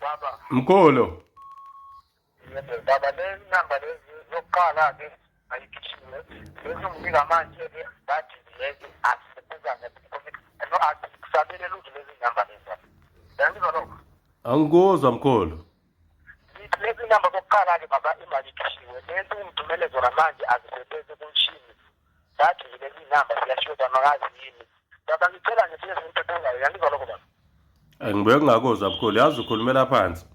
Baba. Mkhulu. Yebo baba, le namba lezi yokuqala ke ayikhishiwe. Lezi nginika manje ke bathi lezi asebenzane no akusabele lutho lezi namba lezi. Yangizwa lokho? Angikuzwa mkhulu. Ngithi lezi namba zokuqala ke baba imali ikhishiwe. Lezi ungithumele zona manje azisebenzi kumshini. Bathi lezi namba ziyashoda makazi yini. Baba ngicela nje siyenze into ebuzayo. Yangizwa lokho baba? Ngibuye ngingakuzwa mkhulu, yazi ukhulumela phansi.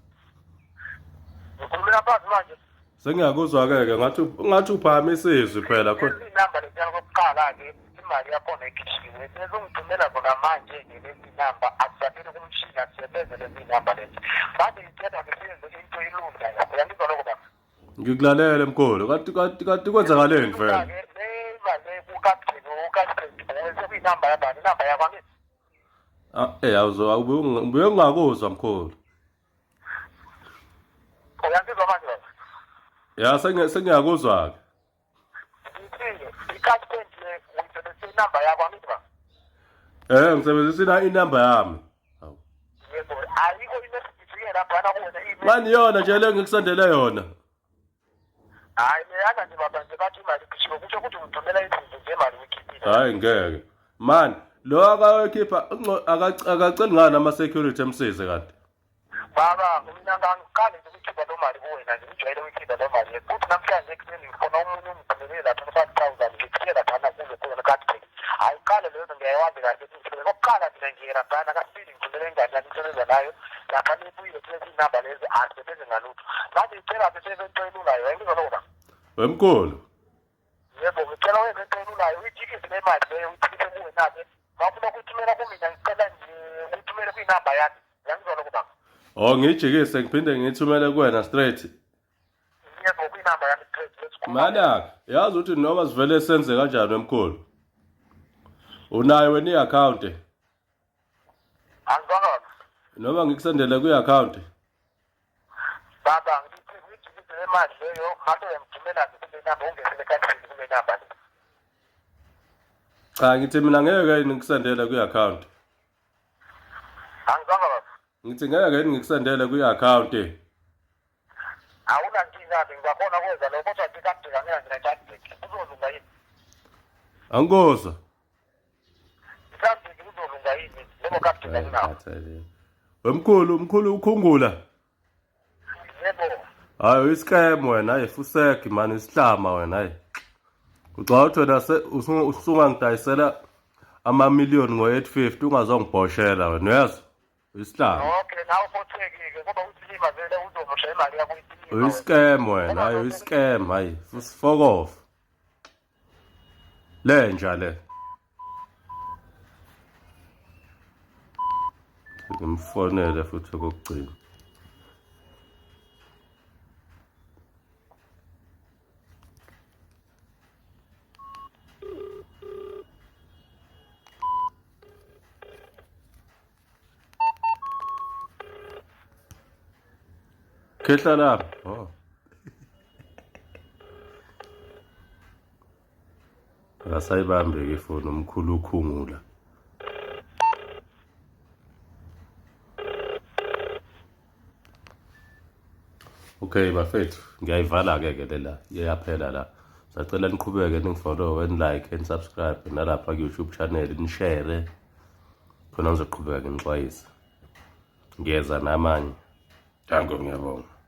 Ngikhulumela phansi manje. Sengiyakuzwa-ke ke ngathi ngathi uphakamisa izwi phela khona. Lezi namba leziyana kokuqala-ke imali yakhona ikhishiwe. Lezi ungithumela zona manje-ke lezi namba azisabeli kumshini azisebenze lezi namba lezi. Manje ngicela ke siyenze into ilula. Uyangizwa lokho baba? Ngikulalele mkhulu. Kanti kanti kanti kwenzakaleni vele? Le mali kukapteni ukapteni sekuyinamba yabani inamba yakwami. Ah, eh awuzo awubuye ungakuzwa mkhulu. Uyangizwa manje baba? Ya sengiyakuzwa ke. Ngithini? I-card le uyisebenzisa inamba yakho angithi baba? Eh ngisebenzisa inamba yami. Hawu. Yebo, ayikho imessage ifike laphana kuwena i-email. Mani yona nje le ngikusendele yona. Hayi leyana nje baba nje bathi imali ikhishiwe kusho ukuthi ngithumela izinto nje imali uyikhiphile. Hayi ngeke. Man lo akayokhipha akaceli ngani ama security emsize kanti. Baba mina ngangiqale nje ukukhipha lo mali kuwena nje ngijwayele ukuyikhipha lo mali futhi namhlanje ekuseni ngifuna omunye ungithumele lapha 5,000 ngithiye laphana kuze kuwena kade hayi qale leyo nto ngiyayazi kahle ukuthi kokuqala mina ngiye laphana kasibili ngithumele ingane yami isebenza nayo lapha nibuyile kulezi namba lezi azisebenzi ngalutho manje ngicela ke sebe into elulayo yayizwa lokho baba. Wemkhulu. Yebo ngicela wenze into elulayo uyijikise le mali leyo uyithumele kuwena-ke mawufuna ukuyithumela kumina ngicela nje uyithumele kwinamba yami yangizwa lokho baba. Oh ngijikise ngiphinde ngiyithumele kuwena straight. Yebo kwinamba yami straight lesikhuluma. Mana yazi ukuthi noma sivele senze kanjani wemkhulu. Unayo wena i-account? Angizwanga baba. Noma ngikusendele kwi-account? Baba ngithi ngijikise le mali leyo mase uyangithumela kule namba ungenele kanjani kule namba le. Cha ngithi mina ngeke yini ngikusendele kwi-account. Angizwanga baba. Ngithi ngeke yini ngikusendele kwi-account. Awunankinga-ke ngizakhona kwenza lokho kodwa nje kadika mina ngina chargeback. Kuzolunga yini? Angikuzwa. Mhlawumbe kuzolunga yini noma kadika kunawo. Wemkhulu, mkhulu ukhungula. Yebo. Hayi uyiscam wena, hayi fusek man isihlama wena hayi. Ucabanga ukuthi wena usungangidayisela ama-million ngo-850 ungazongibhoshela wena uyezwa? Isihlama. Okay, nawe uphothekile ngoba usilima vele uzomosha imali yakho isilima. Uyiscam wena, hayi uyiscam, hayi fuck off. Lenja le. Ngimfonele futhi okokugcina. Khehla lami. Oh. Akasayibambe ke ifoni umkhulu ukhungula. Okay bafethu ngiyayivala ke ke lela iyaphela la. Sacela niqhubeke ningifollow and like and subscribe nalapha ku YouTube channel nishare khona ngizoqhubeka nginixwayise. Ngiyeza namanye. Danko ngiyabonga.